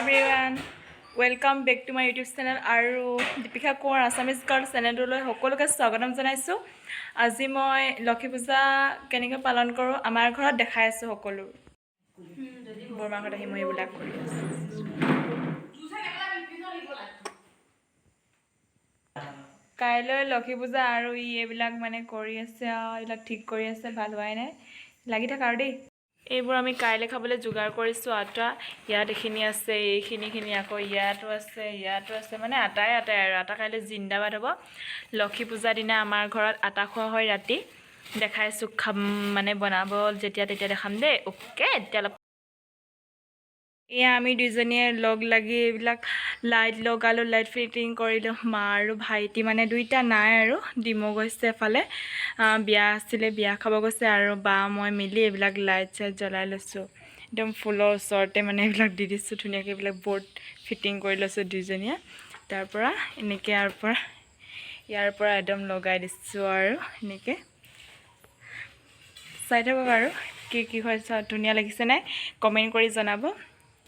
Everyone, welcome back to my YouTube channel আৰু Deepika Konwar Assamese girl চেনেলটোলৈ সকলোকে স্বাগতম জনাইছোঁ। আজি মই লক্ষী পূজা কেনেকৈ পালন কৰোঁ, আমাৰ ঘৰত দেখাই আছোঁ সকলো। বৰমা ঘৰত আহি মই এইবিলাক কৰি আছোঁ। কাইলৈ লক্ষী পূজা আৰু ই এইবিলাক মানে কৰি আছে আৰু এইবিলাক ঠিক কৰি আছে, ভাল হোৱাই নাই। লাগি থাকা আৰু দেই। এইবোৰ আমি কাইলৈ খাবলৈ যোগাৰ কৰিছোঁ। আটা ইয়াত এইখিনি আছে, এইখিনিখিনি আকৌ ইয়াতো আছে, ইয়াতো আছে, মানে আটাই আটাই আৰু আটা কাইলৈ জিন্দাবাদ হ'ব। লক্ষী পূজাৰ দিনা আমাৰ ঘৰত আটা খোৱা হয় ৰাতি। দেখাইছোঁ খাম মানে বনাব যেতিয়া তেতিয়া দেখাম দেই। অ'কে, এতিয়া অলপ এয়া আমি দুইজনীয়ে লগ লাগি এইবিলাক লাইট লগালোঁ, লাইট ফিটিং কৰিলোঁ। মা আৰু ভাইটি মানে দুইটা নাই আৰু ডিমৌ গৈছে এফালে, বিয়া আছিলে, বিয়া খাব গৈছে। আৰু বা মই মিলি এইবিলাক লাইট চাইট জ্বলাই লৈছোঁ, একদম ফুলৰ ওচৰতে মানে এইবিলাক দি দিছোঁ ধুনীয়াকৈ। এইবিলাক বৰ্ড ফিটিং কৰি লৈছোঁ দুইজনীয়ে। তাৰপৰা এনেকৈ ইয়াৰ পৰা একদম লগাই দিছোঁ আৰু এনেকৈ চাই থাকক আৰু কি কি হয়। ধুনীয়া লাগিছে নাই, কমেণ্ট কৰি জনাব।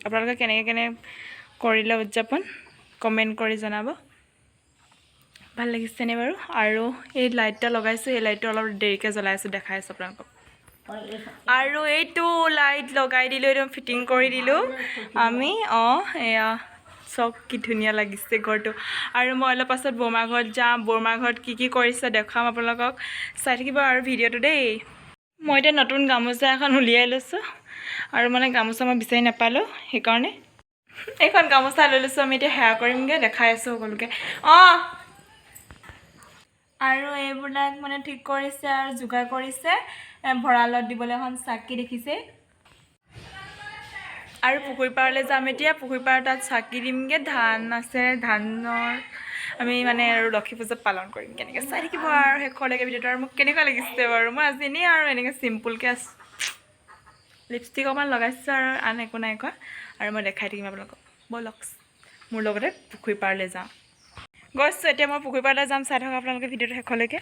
আপোনালোকে কেনেকৈ কেনেকৈ কৰিলে উদযাপন, কমেণ্ট কৰি জনাব। ভাল লাগিছেনে বাৰু? আৰু এই লাইটটা লগাইছোঁ, এই লাইটটো অলপ দেৰিকৈ জ্বলাই আছোঁ, দেখাই আছোঁ আপোনালোকক। আৰু এইটো লাইট লগাই দিলোঁ, একদম ফিটিং কৰি দিলোঁ আমি। অঁ, এয়া চাওক কি ধুনীয়া লাগিছে ঘৰটো। আৰু মই অলপ পাছত বৰমা ঘৰত যাম। বৰমা ঘৰত কি কি কৰিছে দেখুৱাম আপোনালোকক, চাই থাকিব আৰু ভিডিঅ'টো দেই। মই এতিয়া নতুন গামোচা এখন উলিয়াই লৈছোঁ আৰু মানে গামোচা মই বিচাৰি নাপালোঁ, সেইকাৰণে এইখন গামোচা লৈ লৈছোঁ। আমি এতিয়া সেৱা কৰিমগৈ, দেখাই আছোঁ সকলোকে। অঁ, আৰু এইবিলাক মানে ঠিক কৰিছে আৰু যোগাৰ কৰিছে ভঁৰালত দিবলৈ এখন চাকি দেখিছে। আৰু পুখুৰী পাৰলৈ যাম এতিয়া। পুখুৰী পাৰৰ তাত চাকি দিমগৈ। ধান আছে, ধানৰ আমি মানে আৰু লক্ষী পূজা পালন কৰিম কেনেকৈ, চাই থাকিব আৰু শেষলৈকে ভিডিঅ'টো। আৰু মোক কেনেকুৱা লাগিছে বাৰু? মই আজি এনেই আৰু এনেকৈ চিম্পুলকৈ আছোঁ, লিপষ্টিক অকণমান লগাইছোঁ আৰু আন একো নাই কোৱা। আৰু মই দেখাই থাকিম আপোনালোকক। ব'লক মোৰ লগতে পুখুৰী পাৰলৈ যাওঁ। গৈছোঁ এতিয়া মই পুখুৰী পাৰলৈ যাম, চাই থাকক আপোনালোকে ভিডিঅ'টো শেষলৈকে।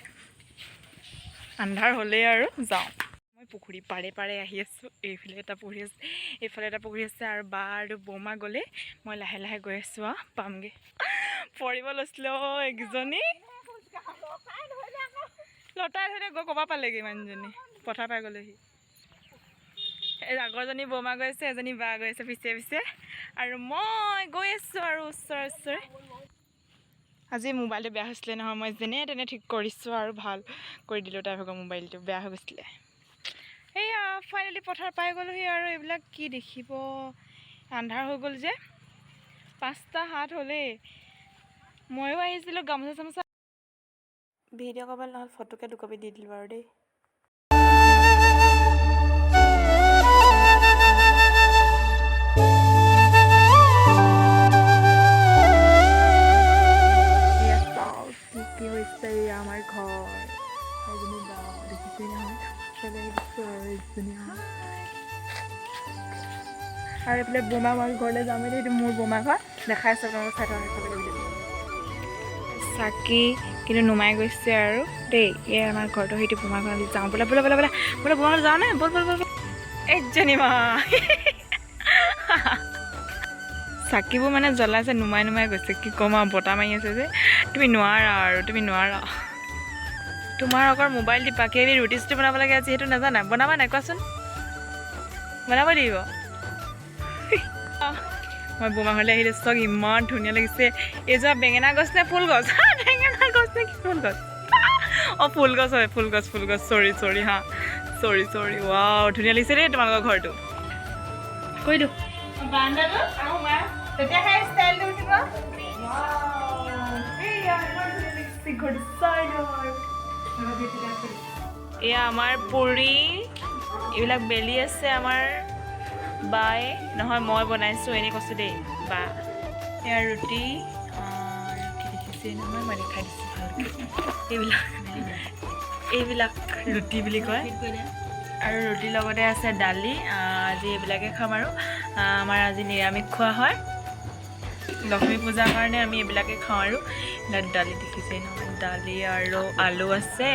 আন্ধাৰ হ'লেই আৰু যাওঁ। মই পুখুৰী পাৰে পাৰে আহি আছোঁ। এইফালে এটা পুখুৰী আছে, এইফালে এটা পুখুৰী আছে। আৰু বা আৰু বৰমা গ'লে মই লাহে লাহে গৈ আছোঁ আৰু পামগৈ। পৰিব লৈছিলে অ' এইকেইজনী। লতাই ধৰিলে গৈ ক'ৰপৰা পালেগৈ মানুহজনী, পথাৰ পাই গ'লেহি। এই আগৰজনী বৰমা গৈ আছে, এজনী বা গৈ আছে পিছে পিছে আৰু মই গৈ আছোঁ আৰু ওচৰে ওচৰে। আজি মোবাইলটো বেয়া হৈছিলে নহয়, মই যেনে তেনে ঠিক কৰিছোঁ আৰু ভাল কৰি দিলোঁ। তাই ভাগৰ মোবাইলটো বেয়া হৈ গৈছিলে। সেয়া ফাইনেলি পথাৰ পাই গ'লোহি। আৰু এইবিলাক কি দেখিব, আন্ধাৰ হৈ গ'ল যে, 5টা 7 হ'লেই। ময়ো আহিছিলোঁ গামোচা চামোচা ভিডিঅ' কৰিবলৈ নহ'ল, ফটোকে দুকপি দি দিলোঁ বাৰু দেই। এয়া চাওক কি কি হৈছে। এয়া আমাৰ ঘৰ, এজনী বা দেখিছেই নহয়, এইফালে দিছোঁ আৰু এজনী আৰু এইফালে বৰমা। মই ঘৰলৈ যাম এতিয়া। এইটো মোৰ বৰমা ঘৰ, দেখাই আছোঁ আপোনালোকক, চাই থকা শেষলৈকে ভিডিঅ'টো। চাকি কিন্তু নুমাই গৈছে আৰু দেই। এই আমাৰ ঘৰটো, সেইটো বৰমা ঘৰ। আমি যাওঁ, বোলে বোলে বোলে বোলে বোলে বৰমা ঘৰ যাওঁ নে? ব'ল ব'ল ব'ল ব'ল। এইজনী মা চাকিবোৰ মানে জ্বলাইছে, নুমাই নুমাই গৈছে। কি ক'ম আৰু, বতাহ মাৰি আছে যে। তুমি নোৱাৰা আৰু তুমি নোৱাৰা। তোমাৰ অকল মোবাইল টিপা, কিবা ৰুটি চুটি বনাব লাগে আজি, সেইটো নাজানা? বনাবা নাই কোৱাচোন? বনাব লাগিব। মই বৰমা ঘৰলৈ আহিলোঁ। চাওক ইমান ধুনীয়া লাগিছে। এইজোপা বেঙেনা গছ নে ফুল গছ? বেঙেনা গছ নে কি ফুল গছ? অঁ, ফুল গছ হয়, ফুল গছ, ফুল গছ। চৰি চৰি, হা, চৰি চৰি। ৱাও, ধুনীয়া লাগিছে দেই তোমালোকৰ ঘৰটো। কৈ দিওঁ তেতিয়াহে ষ্টাইলটো উঠিব। এইয়া ইমান ধুনীয়া লাগিছে ঘৰটো, চাই লওঁ। এয়া আমাৰ পুৰি এইবিলাক বেলি আছে আমাৰ বায়ে, নহয় মই বনাইছোঁ, এনেই কৈছোঁ দেই বা। এয়া ৰুটি, ৰুটি দেখিছেই নহয়, মই দেখাই দিছোঁ ভালকৈ। এইবিলাক এইবিলাক ৰুটি বুলি কয়। আৰু ৰুটিৰ লগতে আছে দালি। আজি এইবিলাকে খাম আৰু আমাৰ আজি নিৰামিষ খোৱা হয়। লক্ষ্মী পূজাৰ কাৰণে আমি এইবিলাকে খাওঁ। আৰু এইবিলাক দালি দেখিছেই নহয়, দালি আৰু আলু আছে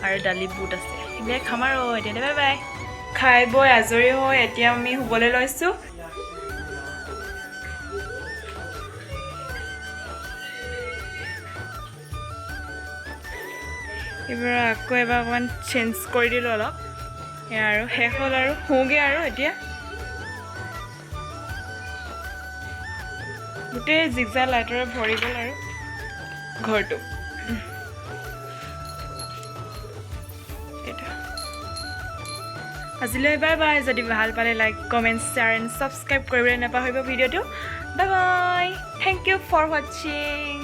আৰু দালি বুট আছে, সেইবিলাক খাম আৰু এতিয়া। Bye bye. খাই বৈ আজৰি হৈ এতিয়া আমি শুবলৈ লৈছোঁ। এইবোৰ আকৌ এবাৰ অকণমান চেঞ্জ কৰি দিলোঁ অলপ। এয়া আৰু শেষ হ'ল আৰু, শুওঁগৈ আৰু এতিয়া। গোটেই জিগজা লাইটৰে ভৰি গ'ল আৰু ঘৰটো। এইটো আজিলৈ বাই বাই। যদি ভাল পালে like, comment, share and subscribe কৰিবলৈ নাপাহৰিব ভিডিঅ'টো। Bye bye, thank you for watching.